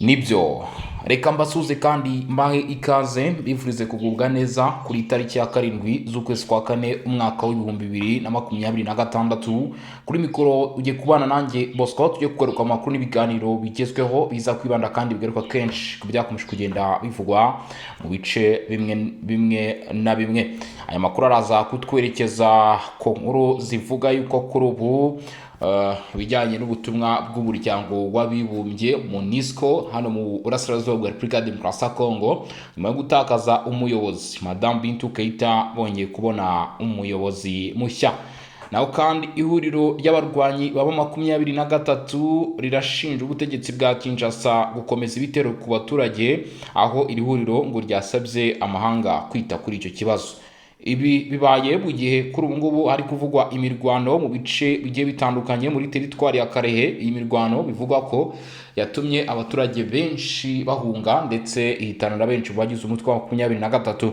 Nibyo, reka mbasuze kandi mbahe ikaze, mbifurize kugubwa neza kuri tariki ya 7 z'ukwezi kwa kane, umwaka wa 2026. Kuri mikoro ugiye kubana nanjye Bosco. Tugiye kugaruka amakuru n'ibiganiro bigezweho biza kwibanda kandi bigaruka kenshi ku byakomeje kugenda bivugwa mu bice bimwe bimwe na bimwe. Aya makuru araza kutwerekeza ku nkuru zivuga yuko kuri ubu ibijyanye n'ubutumwa bw'Umuryango w'Abibumbye MONUSCO hano mu burasirazuba bwa Repubulika ya Demokarasi ya Kongo, nyuma yo gutakaza umuyobozi Madamu Bintu Keita, bongeye kubona umuyobozi mushya. Naho kandi ihuriro ry'abarwanyi baba 23 rirashinja ubutegetsi bwa Kinshasa gukomeza ibitero ku baturage, aho iri huriro ngo ryasabye amahanga kwita kuri icyo kibazo. Ibi bibaye mu gihe kuri ubu ngubu hari kuvugwa imirwano mu bice bigiye bitandukanye muri teritwari ya Karehe. Iyi mirwano bivugwa ko yatumye abaturage benshi bahunga, ndetse ihitana na benshi mu bagize umutwe wa 23.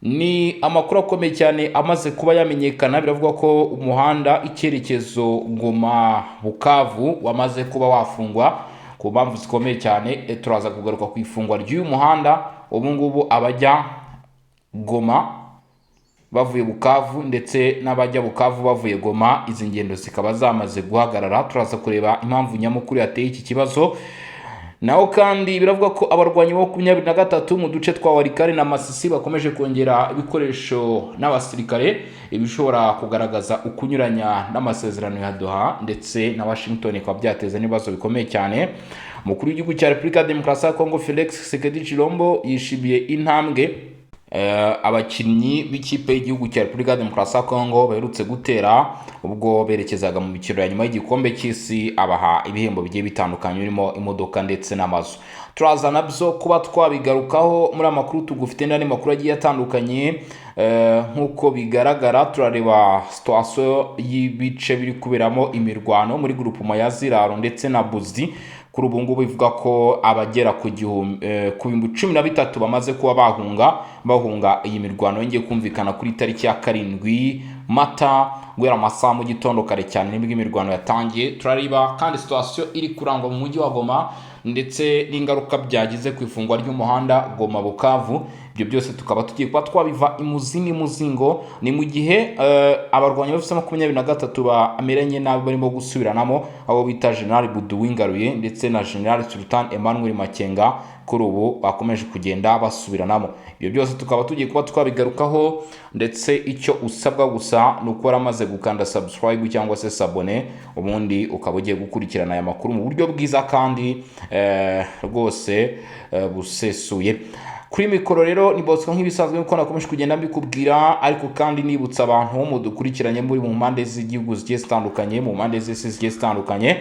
Ni amakuru akomeye cyane amaze kuba yamenyekana. Biravugwa ko umuhanda icyerekezo Ngoma Bukavu wamaze kuba wafungwa ku mpamvu zikomeye cyane. Turaza kugaruka ku ifungwa ry'uyu muhanda. Ubu ngubu abajya Goma bavuye Bukavu ndetse n'abajya Bukavu bavuye Goma, izi ngendo zikaba zamaze guhagarara. Turaza kureba impamvu nyamukuru yateye iki kibazo. Naho kandi biravuga ko abarwanyi ba 23 mu duce twa Walikale na Masisi bakomeje kongera ibikoresho n'abasirikare, ibishobora kugaragaza ukunyuranya n'amasezerano ya Doha ndetse na Washington, bikaba byateza n'ibibazo bikomeye cyane. Umukuru w'igihugu cya Repubulika ya Demokarasi ya Kongo, Felix Tshisekedi Tshilombo, yishimiye intambwe abakinnyi b'ikipe y'igihugu cya Repubulika ya Demokarasi ya Kongo baherutse gutera ubwo berekezaga mu mikino ya nyuma y'igikombe cy'isi, abaha ibihembo bigiye bitandukanye birimo imodoka ndetse n'amazu. Turaza nabyo kuba twabigarukaho muri amakuru tugufite n'andi makuru agiye atandukanye. Nk'uko bigaragara, turareba situation y'ibice biri kuberamo imirwano muri groupement ya Ziraro ndetse na Buzi. Kuri ubu ngubu bivuga ko abagera ku gihumbi ku 13,000 bamaze kuba bahunga iyi mirwano yongeye kumvikana kuri tariki ya 7 Mata, guhera amasaha mu gitondo kare cyane nibwo imirwano yatangiye. Turareba kandi situation iri kurangwa mu mujyi wa Goma ndetse n'ingaruka byagize ku ifungwa ry'umuhanda Goma Bukavu. Ibyo byose tukaba tugiye kuba twabiva imuzi n'imuzingo. Ni mu gihe abarwanyi bafite 23 bameranye nabi, barimo gusubiranamo, abo bita General Budu Wingaruye ndetse na General Sultan Emmanuel Makenga, kuri ubu bakomeje kugenda basubiranamo. Ibyo byose tukaba tugiye kuba twabigarukaho, ndetse icyo usabwa gusa ni uko waramaze gukanda subscribe cyangwa se s'abonner, ubundi ukaba ugiye gukurikirana aya makuru mu buryo bwiza kandi rwose busesuye. Kuri mikoro rero ni Bosco nk'ibisanzwe, nkuko nakomeje kugenda mbikubwira. Ariko kandi nibutsa abantu mudukurikiranye muri mu mpande z'igihugu zigiye zitandukanye, mu mpande z'isi zigiye zitandukanye,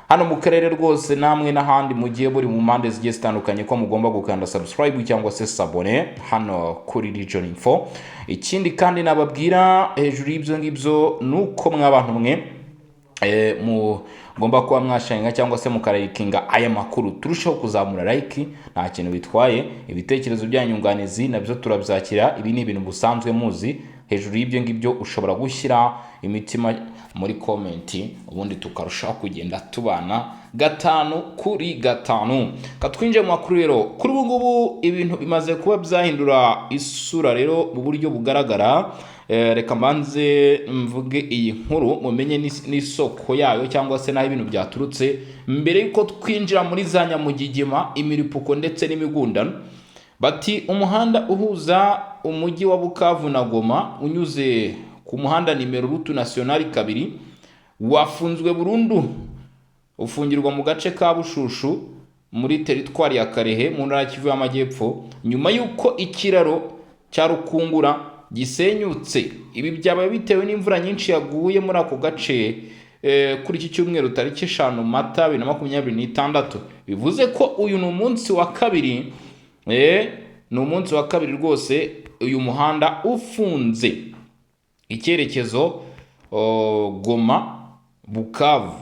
hano mu karere rwose namwe n'ahandi mugiye muri mu mpande zigiye zitandukanye, ko mugomba gukanda subscribe cyangwa se s'abonner hano kuri Region Info. Ikindi kandi nababwira hejuru y'ibyo ngibyo ni uko mw'abantu mwe mugomba kuba mwasharinga cyangwa se mukarayikinga aya makuru, turushaho kuzamura like. Nta kintu bitwaye. Ibitekerezo byanyu, nyunganizi, nabyo turabyakira. Ibi ni ibintu busanzwe muzi. Hejuru y'ibyo ngibyo ushobora gushyira imitima muri comment, ubundi tukarushaho kugenda tubana gatanu kuri gatanu. Katwinjiye mu makuru rero. Kuri ubu ngubu ibintu bimaze kuba byahindura isura rero mu buryo bugaragara. Reka mbanze mvuge iyi nkuru mumenye n'isoko yayo cyangwa se n'aho ibintu byaturutse, mbere y'uko twinjira muri za nyamugigima, imiripuko ndetse n'imigundano. Bati umuhanda uhuza umujyi wa Bukavu na Goma unyuze ku muhanda nimero route nationale 2 wafunzwe burundu, ufungirwa mu gace ka Bushushu muri teritwari ya Karehe mu ntara ya Kivu y'Amajyepfo, nyuma y'uko ikiraro cya Rukungura gisenyutse. Ibi byabaye bitewe n'imvura nyinshi yaguye muri ako gace kuri iki cyumweru tariki 5 Mata 2026. Bivuze ko uyu ni umunsi wa kabiri, ni umunsi wa kabiri rwose uyu muhanda ufunze icyerekezo Goma Bukavu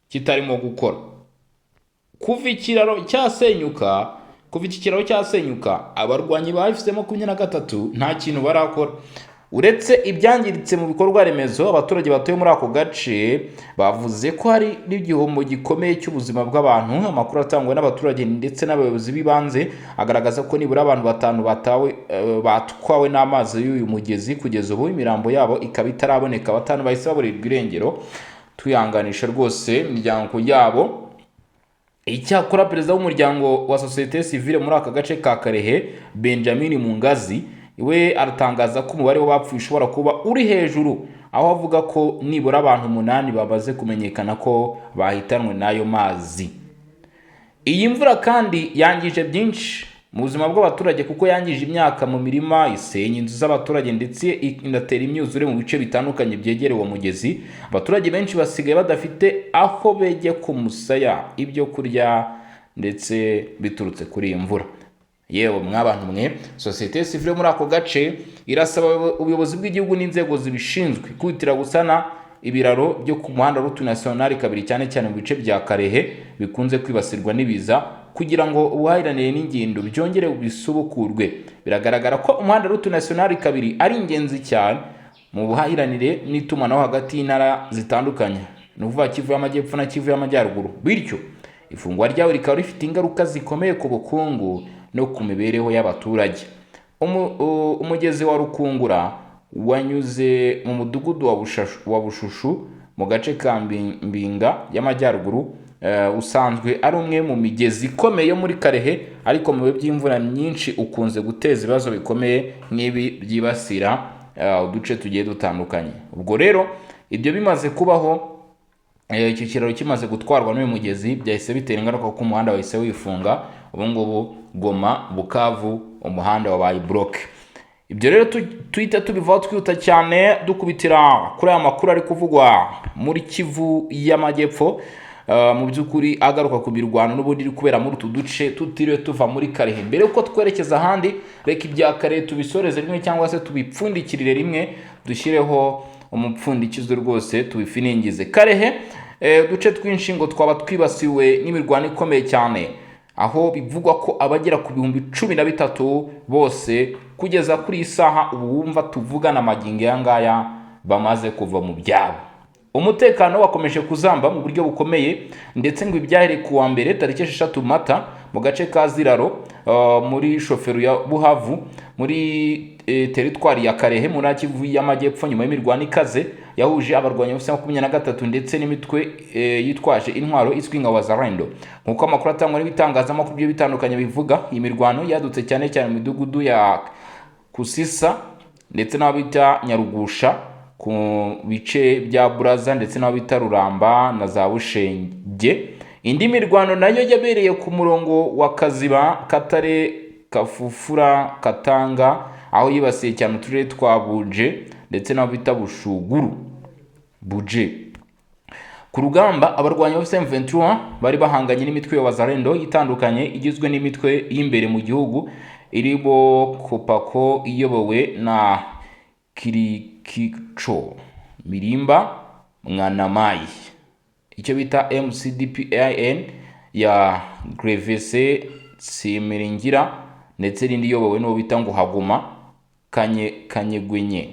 kitarimo gukora kuva ikiraro cyasenyuka. Kuva iki kiraro cyasenyuka, abarwanyi ba AFC 23 nta kintu barakora. Uretse ibyangiritse mu bikorwa remezo, abaturage batuye muri ako gace bavuze ko hari n'igihombo gikomeye cy'ubuzima bw'abantu. Amakuru atangwa n'abaturage ndetse n'abayobozi b'ibanze agaragaza ko nibura abantu batanu batwawe n'amazi y'uyu mugezi. Kugeza ubu imirambo yabo ikaba itaraboneka. Batanu bahise baburirwa irengero. Twihanganisha rwose imiryango yabo. Icyakora perezida w'umuryango wa sosiyete sivile muri aka gace ka Karehe, Benjamin Mungazi, we aratangaza ko umubare w'abapfuye ushobora kuba uri hejuru, aho avuga ko nibura abantu umunani bamaze kumenyekana ko bahitanwe n'ayo mazi. Iyi mvura kandi yangije byinshi mu buzima bw'abaturage, kuko yangije imyaka mu mirima, isenya inzu z'abaturage, ndetse inatera imyuzure mu bice bitandukanye byegereye uwo mugezi. Abaturage benshi basigaye badafite aho begeka umusaya, ibyo kurya ndetse biturutse kuri iyi mvura. Yewe mwabantu mwe, sosiyete sivile muri ako gace irasaba ubuyobozi bw'igihugu n'inzego zibishinzwe kwihutira gusana ibiraro byo ku muhanda Route Nationale 2, cyane cyane mu bice bya Karehe bikunze kwibasirwa n'ibiza, kugira ngo ubuhahiranire n'ingendo byongere bisubukurwe. Biragaragara ko umuhanda Route Nationale 2 ari ingenzi cyane mu buhahiranire n'itumanaho hagati y'intara zitandukanye, ni ukuvuga Kivu y'Amajyepfo na Kivu y'Amajyaruguru. Bityo ifungwa ryawo rikaba rifite ingaruka zikomeye ku bukungu no ku mibereho y'abaturage. Umugezi wa Rukungura wanyuze mu mudugudu wa Bushushu mu gace ka Mbinga y'Amajyaruguru, usanzwe ari umwe mu migezi ikomeye yo muri Karehe, ariko mu bihe by'imvura nyinshi ukunze guteza ibibazo bikomeye nk'ibi byibasira uduce tugiye dutandukanye. Ubwo rero ibyo bimaze kubaho, icyo kiraro kimaze gutwarwa n'uyu mugezi, byahise bitera ingaruka kuko umuhanda wahise wifunga. Ubu ngubu Goma, Bukavu, umuhanda wabaye bloqué. Ibyo rero tuhita tubivaho twihuta cyane, dukubitira kuri aya makuru ari kuvugwa muri Kivu y'Amajyepfo. Mu by'ukuri agaruka ku mirwano n'ubundi iri kubera muri utu duce, tutiriwe tuva muri Karehe. Mbere yuko twerekeza ahandi, reka ibya Karehe tubisoreze rimwe cyangwa se tubipfundikirire rimwe, dushyireho umupfundikizo rwose, tubifiningize. Karehe, uduce twinshi ngo twaba twibasiwe n'imirwano ikomeye cyane, aho bivugwa ko abagera ku 13,000 bose kugeza kuri iyi saha ubu wumva tuvugana amagingo aya ngaya bamaze kuva mu byabo. Umutekano wakomeje kuzamba mu buryo bukomeye, ndetse ngo ibyahereye ku wa mbere tariki 6 Mata mu gace ka Ziraro, muri chefferie ya Buhavu, muri teritwari ya Karehe, mu ntara Kivu y'Amajyepfo, nyuma y'imirwano ikaze yahuje abarwanyi ba 23 ndetse n'imitwe yitwaje intwaro izwi nka Wazalendo. Nk'uko amakuru atangwa n'ibitangazamakuru bigiye bitandukanye bivuga, iyi mirwano yadutse cyane cyane mu midugudu ya Kusisa ndetse n'aho bita Nyarugusha, ku bice bya Buraza, ndetse n'aho bita Ruramba na za Bushenge. Indi mirwano nayo yabereye ku murongo wa Kaziba, Katare, Kafufura, Katanga, aho yibasiye cyane uturere twa Buje ndetse n'aho bita Bushuguru Buje. Ku rugamba, abarwanyi ba M23 bari bahanganye n'imitwe ya Wazalendo itandukanye igizwe n'imitwe y'imbere mu gihugu irimo Kopako iyobowe na Kirikicho Mirimba Mwanamayi, icyo bita MCDPIN ya Grevese Tsimiringira, ndetse n'indi iyobowe n'uwo bita ngo Haguma Kanyegwenye,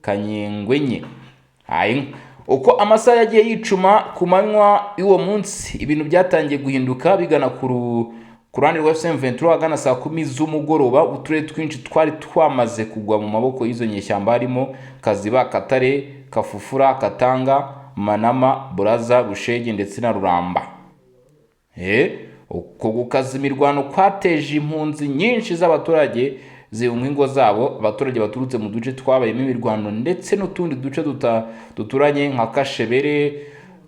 Kanyengwenye. Hayi. Uko amasaha yagiye yicuma ku manywa y'uwo munsi, ibintu byatangiye guhinduka bigana ku ruhande rwa M23. Ahagana saa 10 z'umugoroba, uturere twinshi twari twamaze kugwa mu maboko y'izo nyeshyamba, harimo Kaziba, Katare, Kafufura, Katanga, Manama, Buraza, Bushege ndetse na Ruramba. Uko gukaza imirwano kwateje impunzi nyinshi z'abaturage zihunga ingo zabo. Abaturage baturutse mu duce twabayemo imirwano ndetse n'utundi duce duturanye nka Kashebere,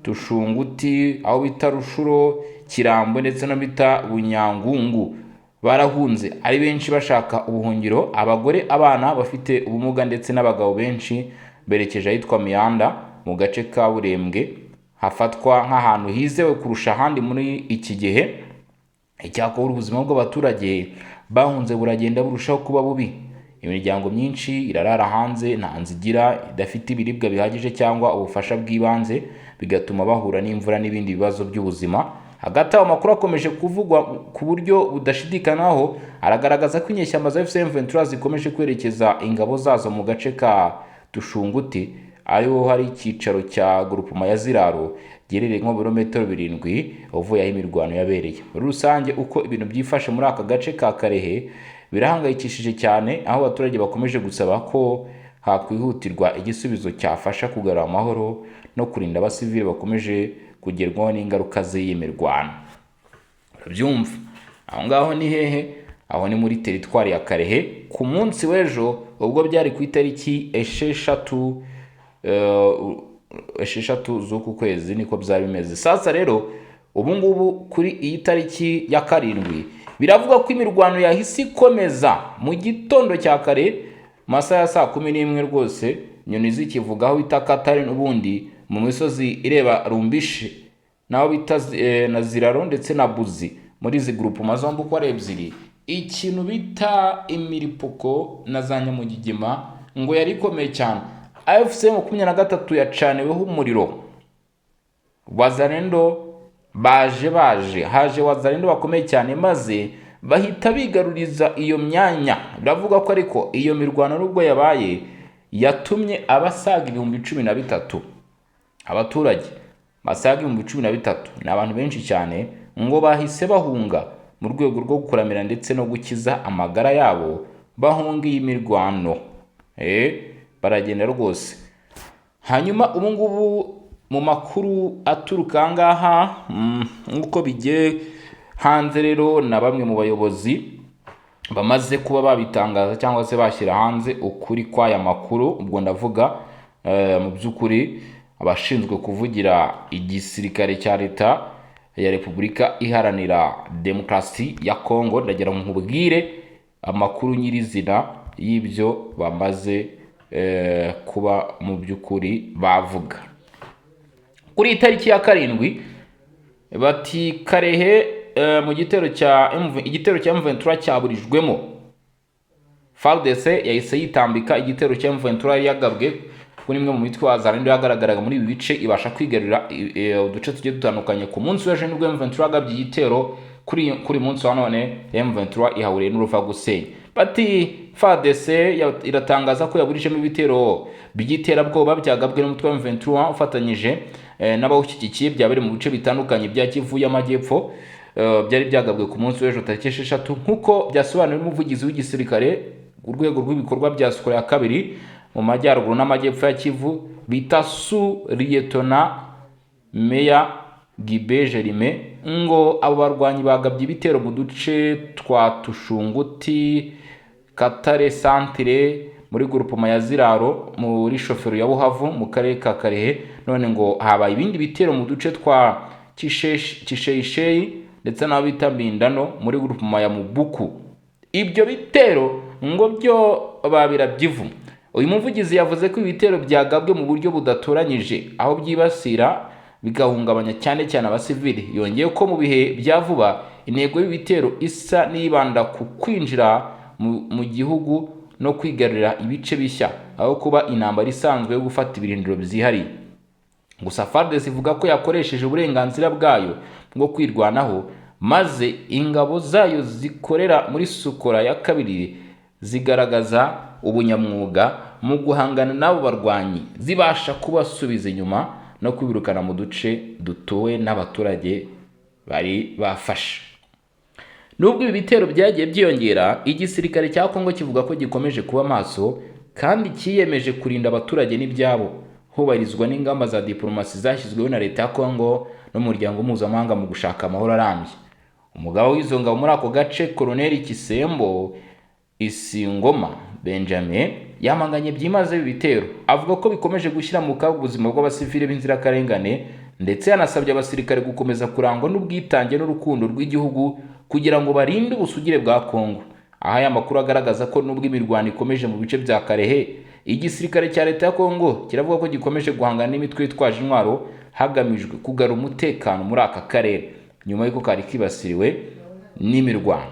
Tushunguti, aho bita Rushuro, Kirambo ndetse no bita Bunyangungu barahunze ari benshi bashaka ubuhungiro. Abagore, abana bafite ubumuga ndetse n'abagabo benshi berekeje ahitwa Miyanda mu gace ka Burembwe, hafatwa nk'ahantu hizewe kurusha ahandi muri iki gihe. Icyakora ubuzima bw'abaturage bahunze buragenda burushaho kuba bubi. Imiryango myinshi irarara hanze, nta nzu igira, idafite ibiribwa bihagije cyangwa ubufasha bw'ibanze, bigatuma bahura n'imvura n'ibindi bibazo by'ubuzima. Hagati aho, amakuru akomeje kuvugwa ku buryo budashidikanywaho aragaragaza ko inyeshyamba za AFC M23 zikomeje kwerekeza ingabo zazo mu gace ka Dushunguti, ariho hari icyicaro cya Groupement ya Ziraro, giherereye nko birometero 7 uvuye aho imirwano yabereye. Muri rusange, uko ibintu byifashe muri aka gace ka Karehe birahangayikishije cyane, aho abaturage bakomeje gusaba ko hakwihutirwa igisubizo cyafasha kugarura amahoro no kurinda abasivili bakomeje kugerwaho n'ingaruka z'iyi mirwano. Urabyumva, aho ngaho ni hehe? Aho ni muri teritwari ya Karehe. Ku munsi w'ejo, ubwo byari ku itariki 6 z'uku kwezi, niko byari bimeze. Sasa rero, ubu ngubu kuri iyi tariki ya 7, biravuga ko imirwano yahise ikomeza mu gitondo cya kare, mu masaha ya saa 11 rwose, inyoni zikivuga, aho bita Katare, n'ubundi mu misozi ireba Rumbishi, naho bita na Ziraro ndetse na Buzi, muri izi groupement zombi uko ari ebyiri, ikintu bita imiripuko na za nyamugigima ngo yari ikomeye cyane. AFC 23 yacaniweho umuriro. Wazalendo baje haje Wazalendo bakomeye cyane, maze bahita bigaruriza iyo myanya. Biravuga ko ariko iyo mirwano, nubwo yabaye, yatumye abasaga 13,000, abaturage basaga 13,000, ni abantu benshi cyane, ngo bahise bahunga mu rwego rwo kuramira ndetse no gukiza amagara yabo, bahunga iyi mirwano. Baragenda rwose. Hanyuma ubu ngubu mu makuru aturuka aha ngaha, nk'uko bigiye hanze rero na bamwe mu bayobozi bamaze kuba babitangaza cyangwa se bashyira hanze ukuri kw'aya makuru, ubwo ndavuga mu by'ukuri abashinzwe kuvugira igisirikare cya Leta ya Repubulika Iharanira Demokarasi ya Kongo, ndagira ngo nkubwire amakuru nyirizina y'ibyo bamaze kuba mu by'ukuri bavuga. Kuri iyi tariki ya 7, bati Karehe mu gitero cya MV, igitero cya M23 cyaburijwemo. FARDC yahise yitambika igitero cya M23 yari yagabwe kuri imwe mu mitwe Wazalendo yagaragaraga muri ibi bice, ibasha kwigarurira uduce tugiye dutandukanye. Ku munsi w'ejo nibwo M23 yagabye igitero. Kuri munsi wa none M23 ihahuriye n'uruva gusenya. Bati FARDC iratangaza ko yaburijemo ibitero by'iterabwoba byagabwe n'umutwe wa M23 ufatanyije n'abawushyigikiye, byabereye mu bice bitandukanye bya Kivu y'Amajyepfo. Byari byagabwe ku munsi w'ejo tariki 6, nk'uko byasobanuwe n'umuvugizi w'igisirikare ku rwego rw'ibikorwa bya Sokola ya kabiri mu majyaruguru n'amajyepfo ya Kivu, bita Sous Lieutenant Meya Gibe Jerime. Ngo abo barwanyi bagabye ibitero mu duce twa Tushunguti, Katare Santire, muri groupement ya Ziraro, muri chefferie ya Buhavu, mu karere ka Karehe. None ngo habaye ibindi bitero mu duce twa Kisheyisheyi ndetse n'aho bita Mbindano, muri groupement ya Mubuku. Ibyo bitero ngo byo babirabyivu. Uyu muvugizi yavuze ko ibitero byagabwe mu buryo budatoranyije, aho byibasira bigahungabanya cyane cyane abasivili. Yongeye ko mu bihe bya vuba intego y'ibitero isa n'ibanda ku kwinjira mu gihugu no kwigarurira ibice bishya, aho kuba intambara isanzwe yo gufata ibirindiro byihariye. Gusa FARDC ivuga ko yakoresheje uburenganzira bwayo bwo kwirwanaho, maze ingabo zayo zikorera muri Sokola ya kabiri zigaragaza ubunyamwuga mu guhangana n'abo barwanyi, zibasha kubasubiza inyuma no kubirukana mu duce dutuwe n'abaturage bari bafashe. Nubwo ibi bitero byagiye byiyongera, igisirikare cya Kongo kivuga ko gikomeje kuba maso kandi cyiyemeje kurinda abaturage n'ibyabo, hubahirizwa n'ingamba za diplomasi zashyizweho na Leta ya Kongo n'umuryango mpuzamahanga mu gushaka amahoro arambye. Umugaba w'izo ngabo muri ako gace, Koloneli Kisembo Isingoma Benjamin, yamaganye byimazeyo ibi bitero, avuga ko bikomeje gushyira mu kaga ubuzima bw'abasivili b'inzirakarengane, ndetse yanasabye abasirikare gukomeza kurangwa n'ubwitange n'urukundo rw'igihugu kugira ngo barinde ubusugire bwa Kongo. Aha aya makuru agaragaza ko nubwo imirwano ikomeje mu bice bya Karehe, igisirikare cya Leta ya Kongo kiravuga ko gikomeje guhangana n'imitwe yitwaje intwaro, hagamijwe kugarura umutekano muri aka karere nyuma y'uko kari kibasiriwe n'imirwano.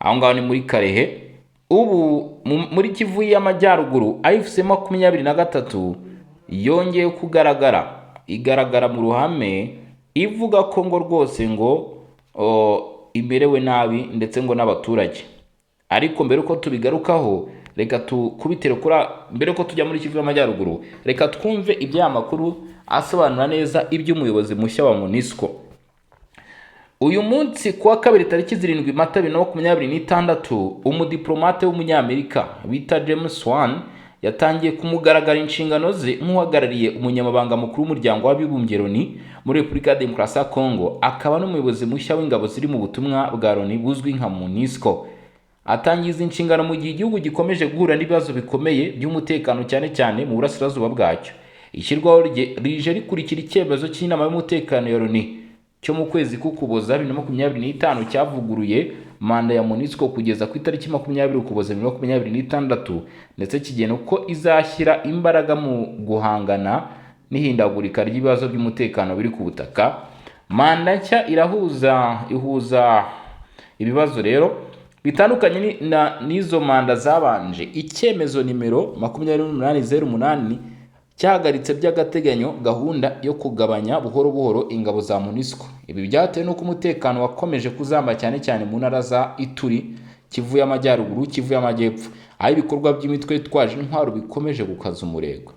Aho ngaho ni muri Karehe. Ubu muri Kivu y'Amajyaruguru, AFC 23 yongeye kugaragara, igaragara mu ruhame. ivuga ko ngo rwose ngo imerewe nabi, ndetse ngo n'abaturage. Ariko mbere uko tubigarukaho, reka tukubitire kuri, mbere uko tujya muri Kivu y'Amajyaruguru, reka twumve iby'aya makuru asobanura neza iby'umuyobozi mushya wa MONUSCO. Uyu munsi kuwa kabiri, tariki 7 Mata 2026, umudiplomate w'Umunyamerika bita James Swan yatangiye kumugaragara inshingano ze nk'uhagarariye umunyamabanga mukuru w'Umuryango w'Abibumbye Loni muri Repubulika ya Demokarasi ya Kongo, akaba n'umuyobozi mushya w'ingabo ziri mu butumwa bwa Loni buzwi nka MONUSCO. Atangiza inshingano mu gihe igihugu gikomeje guhura n'ibibazo bikomeye by'umutekano, cyane cyane mu burasirazuba bwacyo. Ishyirwaho rye rije rikurikira icyemezo cy'Inama y'Umutekano ya Loni cyo mu kwezi k'Ukuboza 2025, cyavuguruye manda ya MONUSCO kugeza ku itariki 20 Ukuboza 2026, ndetse kigena uko izashyira imbaraga mu guhangana n'ihindagurika ry'ibibazo by'umutekano biri ku butaka. Manda nshya irahuza ihuza ibibazo rero bitandukanye n'izo manda zabanje. Icyemezo nimero 2808 cyahagaritse by'agateganyo gahunda yo kugabanya buhoro buhoro ingabo za MONUSCO. Ibi byatewe n'uko umutekano wakomeje kuzamba, cyane cyane mu ntara za Ituri, Kivu y'Amajyaruguru, Kivu y'Amajyepfo, aho ibikorwa by'imitwe yitwaje intwaro bikomeje gukaza umurego.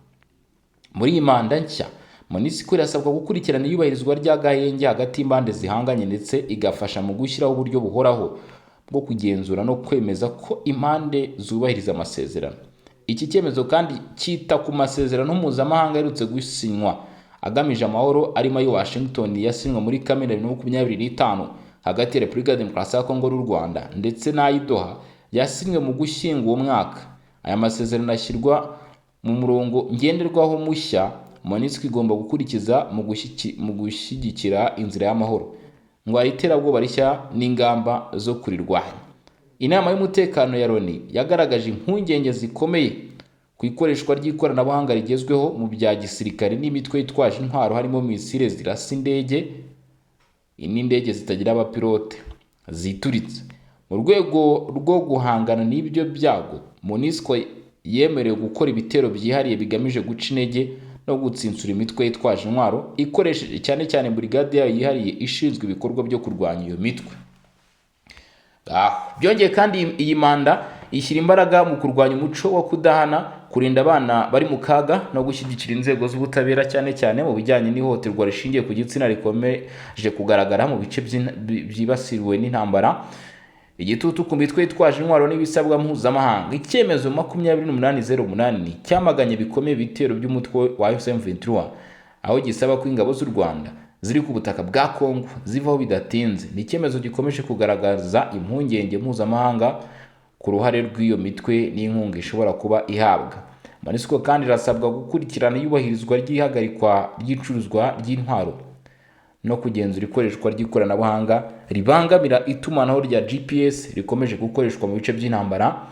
Muri iyi manda nshya, MONUSCO irasabwa gukurikirana iyubahirizwa ry'agahenge hagati y'impande zihanganye, ndetse igafasha mu gushyiraho uburyo buhoraho bwo kugenzura no kwemeza ko impande zubahiriza amasezerano. Iki cyemezo kandi cyita ku masezerano mpuzamahanga aherutse gusinywa agamije amahoro, arimo ayo Washington yasinywe muri Kamena 2025 hagati ya Repubulika ya Demokarasi ya Kongo n'u Rwanda, ndetse n'ay'i Doha yasinywe mu Gushyingo uwo mwaka. Aya masezerano ashyirwa mu murongo ngenderwaho mushya MONUSCO igomba gukurikiza mu gushyigikira inzira y'amahoro. Ngo hari iterabwoba rishya n'ingamba zo kurirwanya. Inama y'Umutekano ya Loni yagaragaje impungenge zikomeye ku ikoreshwa ry'ikoranabuhanga rigezweho mu bya gisirikare n'imitwe yitwaje intwaro, harimo misile zirasa indege n'indege zitagira abapilote zituritse. Mu rwego rwo guhangana n'ibyo byago, MONUSCO yemerewe gukora ibitero byihariye bigamije guca intege no gutsinsura imitwe yitwaje intwaro, ikoresheje cyane cyane burigade yayo yihariye ishinzwe ibikorwa byo kurwanya iyo mitwe. Byongeye kandi, iyi manda ishyira imbaraga mu kurwanya umuco wo kudahana, kurinda abana bari mu kaga no gushyigikira inzego z'ubutabera, cyane cyane mu bijyanye n'ihohoterwa rishingiye ku gitsina rikomeje kugaragara mu bice byibasiriwe n'intambara. Igitutu ku mitwe yitwaje intwaro n'ibisabwa mpuzamahanga. Icyemezo 2808 cyamaganye bikomeye ibitero by'umutwe wa M23, aho gisaba ko ingabo z'u Rwanda ziri ku butaka bwa Kongo zivaho bidatinze. Ni icyemezo gikomeje kugaragaza impungenge mpuzamahanga ku ruhare rw'iyo mitwe n'inkunga ishobora kuba ihabwa. MONUSCO kandi irasabwa gukurikirana iyubahirizwa ry'ihagarikwa ry'icuruzwa ry'intwaro no kugenzura ikoreshwa ry'ikoranabuhanga ribangamira itumanaho rya GPS rikomeje gukoreshwa mu bice by'intambara.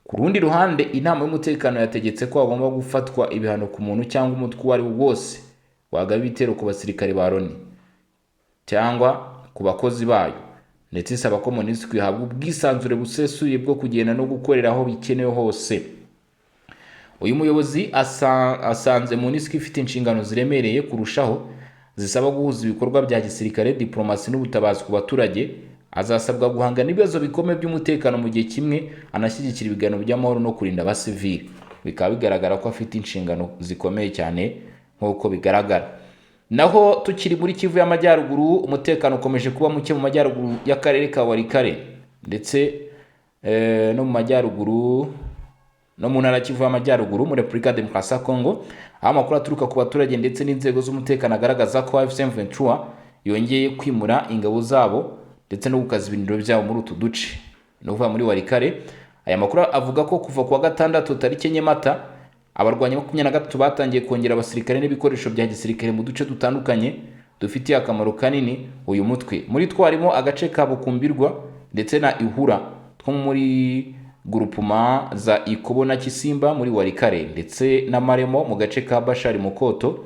Ku rundi ruhande, Inama y'Umutekano yategetse ko hagomba gufatwa ibihano ku muntu cyangwa umutwe uwo ari wo wose wagaba ibitero ku basirikare ba Loni cyangwa ku bakozi bayo, ndetse isaba ko MONUSCO ihabwa ubwisanzure busesuye bwo kugenda no gukorera aho bikenewe hose. Uyu muyobozi asanze MONUSCO ifite inshingano ziremereye kurushaho, zisaba guhuza ibikorwa bya gisirikare, diplomasi n'ubutabazi ku baturage. Azasabwa guhangana n'ibibazo bikomeye by'umutekano mu gihe kimwe anashyigikira ibiganiro by'amahoro no kurinda abasivili. Bikaba bigaragara ko afite inshingano zikomeye cyane nk'uko bigaragara. Naho tukiri muri Kivu y'Amajyaruguru, umutekano ukomeje kuba muke mu majyaruguru y'akarere ka Walikale, ndetse no mu majyaruguru no mu ntara ya Kivu y'Amajyaruguru muri Repubulika ya Demokarasi ya Kongo, aho amakuru aturuka ku baturage ndetse n'inzego z'umutekano agaragaza ko AFC M23 yongeye kwimura ingabo zabo ndetse no gukaza ibirindiro byabo muri utu duce, ni ukuvuga muri Walikale. Aya makuru avuga ko kuva ku wa gatandatu tariki 4 Mata, abarwanyi 23 batangiye kongera abasirikare n'ibikoresho bya gisirikare mu duce dutandukanye dufitiye akamaro kanini uyu mutwe. Muri two harimo agace ka Bukumbirwa ndetse na Ihura two muri gurupuma za Ikobo na Kisimba muri Walikale, ndetse na Maremo mu gace ka Bashari Mukoto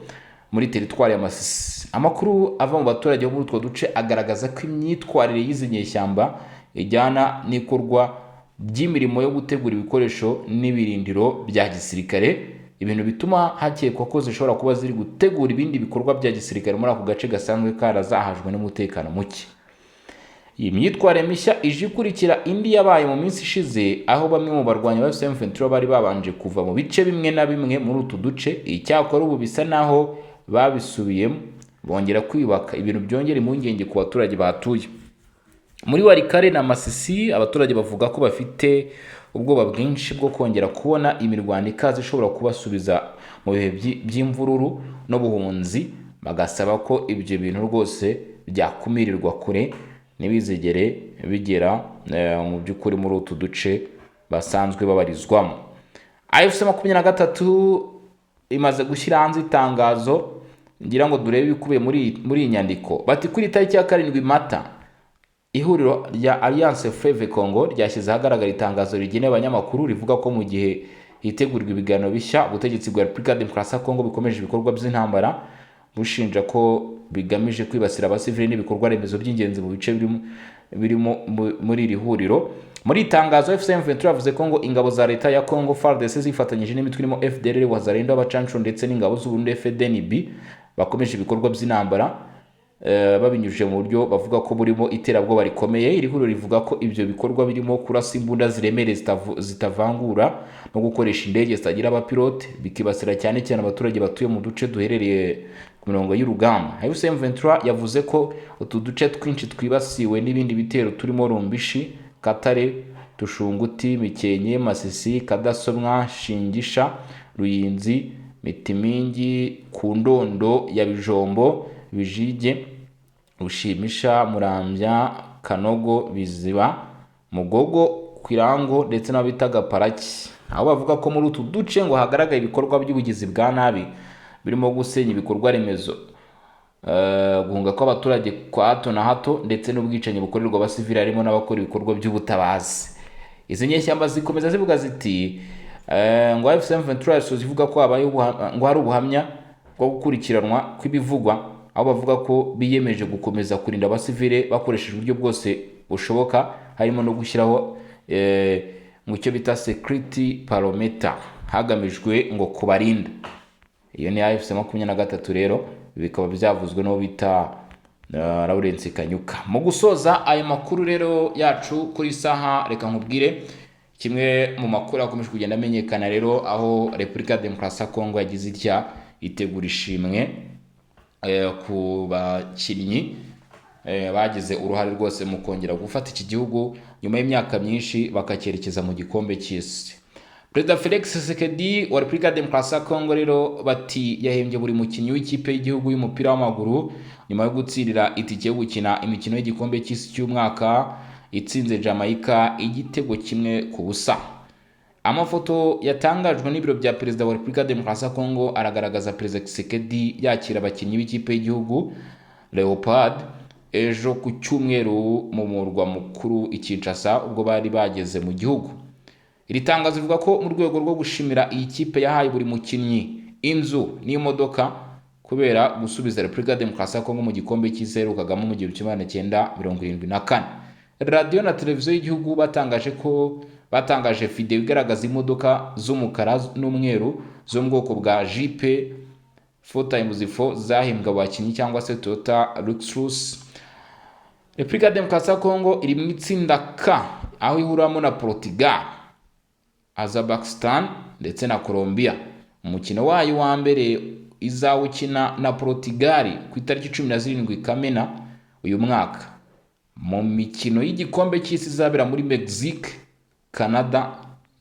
muri teritwari ya Masisi. Amakuru ava mu baturage bo muri utwo duce agaragaza ko imyitwarire y'izi nyeshyamba ijyana n'ikorwa ry'imirimo yo gutegura ibikoresho n'ibirindiro bya gisirikare. ibintu bituma hakekwa ko zishobora kuba ziri gutegura ibindi bikorwa bya gisirikare muri ako gace gasanzwe karazahajwe n'umutekano muke. Iyi myitwarire mishya ije ikurikira indi yabaye mu minsi ishize, aho bamwe mu barwanyi ba M23 bari babanje kuva mu bice bimwe na bimwe muri utu duce. Icyakora ubu bisa naho babisubiyemo, bongera kwiyubaka, ibintu byongera impungenge ku baturage bahatuye. Muri Walikale na Masisi, abaturage bavuga ko bafite ubwoba bwinshi bwo kongera kubona imirwano ikaze ishobora kubasubiza mu bihe by'imvururu n'ubuhunzi, bagasaba ko ibyo bintu rwose byakumirirwa kure, ntibizigere bigera mu by'ukuri muri utu duce basanzwe babarizwamo. AFC 23 imaze gushyira hanze itangazo, ngira ngo durebe ibikubiye muri iyi nyandiko. Bati: "Kuri tariki ya 7 Mata, ihuriro rya Alliance Fleuve Congo ryashyize ahagaragara itangazo rigenewe abanyamakuru rivuga ko mu gihe hitegurwa ibiganiro bishya, ubutegetsi bwa Repubulika ya Demokarasi ya Congo bukomeje ibikorwa by'intambara bushinja ko bigamije kwibasira abasivili n'ibikorwa remezo by'ingenzi mu bice birimo muri iri huriro." Muri iri tangazo, AFC M23 yavuze ko ngo ingabo za leta ya Congo FARDC zifatanyije n'imitwe irimo FDLR, Wazalendo, abacanshuro ndetse n'ingabo z'u Burundi FDNB bakomeje ibikorwa by'intambara babinyujije mu buryo bavuga ko burimo iterabwoba rikomeye. Iri huriro rivuga ko ibyo bikorwa birimo kurasa imbunda ziremereye zitavangura no gukoresha indege zitagira abapilote, bikibasira cyane cyane abaturage batuye mu duce duherereye ku mirongo y'urugamba. AFC M23 yavuze ko utu duce twinshi twibasiwe n'ibindi bitero turimo Rumbishi, Katare, Tushunguti, Mikenke, Masisi, Kadasomwa, Shingisha, Ruyinzi, Mitimingi, ku Ndondo ya Bijombo, Bijige, Rushimisha, Murambya, Kanogo, Biziba, Mugogo, Kwirango ndetse n'aho bita Gaparaki, aho bavuga ko muri utu duce ngo hagaragaye ibikorwa by'ubugizi bwa nabi birimo gusenya ibikorwa remezo, guhunga kw'abaturage kwa hato na hato ndetse n'ubwicanyi bukorerwa abasivili, harimo n'abakora ibikorwa by'ubutabazi. Izi nyeshyamba zikomeza zivuga ziti ngo AFC M23 yasoza ivuga ko habaye ngo hari ubuhamya bwo gukurikiranwa kw'ibivugwa, aho bavuga ko biyemeje gukomeza kurinda abasivile bakoresheje uburyo bwose bushoboka, harimo no gushyiraho mu cyo bita security perimeter, hagamijwe ngo kubarinda. Iyo ni AFC 23 rero, bikaba byavuzwe n'uwo bita Lawrence Kanyuka. Mu gusoza ayo makuru rero yacu kuri saha, reka nkubwire kimwe mu makuru akomeje kugenda amenyekana rero, aho Repubulika ya Demokarasi ya Kongo yagize itya itegura ishimwe ku bakinnyi bagize uruhare rwose mu kongera gufata iki gihugu nyuma y'imyaka myinshi, bakacyerekeza mu gikombe cy'isi. Perezida Felix Tshisekedi wa Repubulika ya Demokarasi ya Kongo rero bati yahembye buri mukinnyi w'ikipe y'igihugu y'umupira w'amaguru nyuma yo gutsindira itike yo gukina imikino y'igikombe cy'isi cy'umwaka, itsinze Jamaica igitego 1-0. Amafoto yatangajwe n'ibiro bya Perezida wa Repubulika ya Demokarasi ya Kongo aragaragaza Perezida Tshisekedi yakira abakinnyi b'ikipe y'igihugu Leopard ejo ku cyumweru mu murwa mukuru i Kinshasa, ubwo bari bageze mu gihugu. Iri tangazo rivuga ko mu rwego rwo gushimira iyi kipe, yahaye buri mukinnyi inzu n'imodoka kubera gusubiza Repubulika ya Demokarasi ya Kongo mu gikombe cy'isi yaherukagamo mu 1974. Radiyo na televiziyo y'igihugu batangaje ko batangaje videwo igaragaza imodoka z'umukara n'umweru zo mu bwoko bwa Jeep 4x4 zahembwe abakinnyi, cyangwa se Toyota Lexus. Repubulika ya Demokarasi ya Kongo iri mu itsinda K, aho ihuramo na Portugal, Azerbaijan ndetse na Colombia. Umukino wayo wa mbere izawukina na Portugal ku itariki 17 Kamena uyu mwaka, mu mikino y'igikombe cy'isi izabera muri Mexique, Canada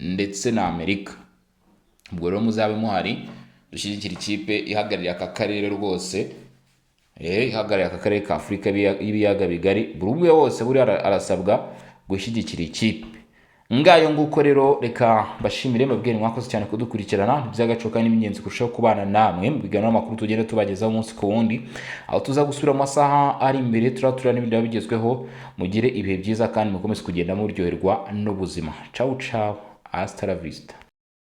ndetse na Amerika. Ubwo rero muzabe muhari dushyigikira ikipe ihagarariye aka karere rwose, ihagarariye aka karere ka Afurika y'ibiyaga bigari. Buri umwe wose buriya arasabwa gushyigikira ikipe. Ngayo nguko rero, reka mbashimire, mbabwire mwakoze cyane kudukurikirana. Iby'agaciro kandi n'ingenzi kurushaho kubana namwe mu biganiro n'amakuru tugenda tubagezaho umunsi ku wundi, aho tuza gusubira mu masaha ari imbere turaba n'ibindi biba bigezweho. Mugire ibihe byiza kandi mukomeze kugenda muryoherwa n'ubuzima. Ciao ciao, hasta la vista.